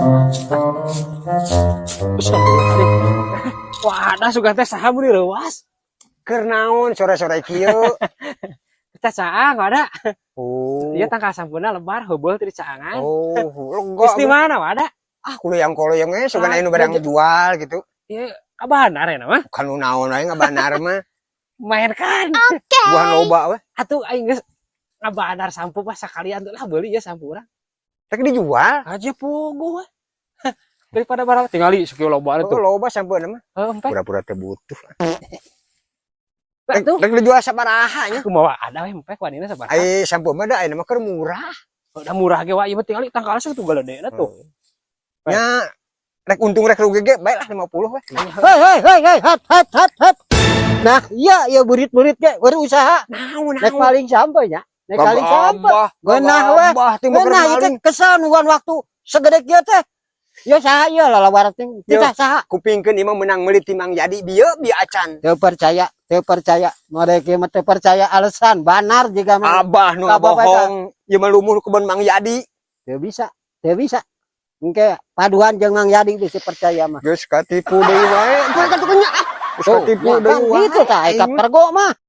Astagfirullahaladzim. Wah, ada sugan teh saha meuni reuas. Keur naon sore-sore kieu? Kita caang ada. Oh. Iya, tangkal sampeuna lebar heubeul teh dicaangan. Oh, lega. Geus di mana ada? Ah, kuloyang-kuloyang we sugan Ah, aya nu barang jual gitu. Ieu kabanar ya mah. Kan nu naon aja ngabanar mah. Main kan. Buah loba we. Atuh aing geus ngabanar sampo mah sakalian tuh lah beuli ya sampo urang. Rek dijual. Aja pogo we. Daripada barang tingali sakieu loba Oh, tuh. Loba sampeuna mah. Heuh, empek. Pura-pura teu butuh. Rek, Tuh. rek dijual sabaraha nya? Aku mau ada we empek wanina sabaraha. Ai sampo mah da ayeuna mah keur murah. Udah murah ge wa ieu mah, tingali tangkal tuh galedena tuh. Nya rek untung rek rugi ge bae lah, 50 we. Hei, hei, hei, hei, hat, hat, hat, hat. Nah, iya, iya, burit-burit ge, berusaha. Naon? Nek paling sampai nya. Nek paling sampai. Geunah we. Abah teh mah keur Geunah ieu maling. Kesan waktu segede kieu teh. Ya saha ieu lalawarat teh? Kita saha? Kupingkeun ieu mah menang meuli ti Mang Jadi bieu bieu acan. Teu percaya, teu percaya. Mereka mah teu percaya alasan banar jiga mah. Abah nu Ka bapak. Ngabohong, ieu mah lumuh kebon Mang Yadi. Teu bisa, teu bisa. Engke paduan jeung Mang Yadi bisa percaya mah. Geus katipu deui wae. Engke katukeun nya ah. Geus Tuh, katipu ya deui kan wae. gitu tah, eka pergo mah.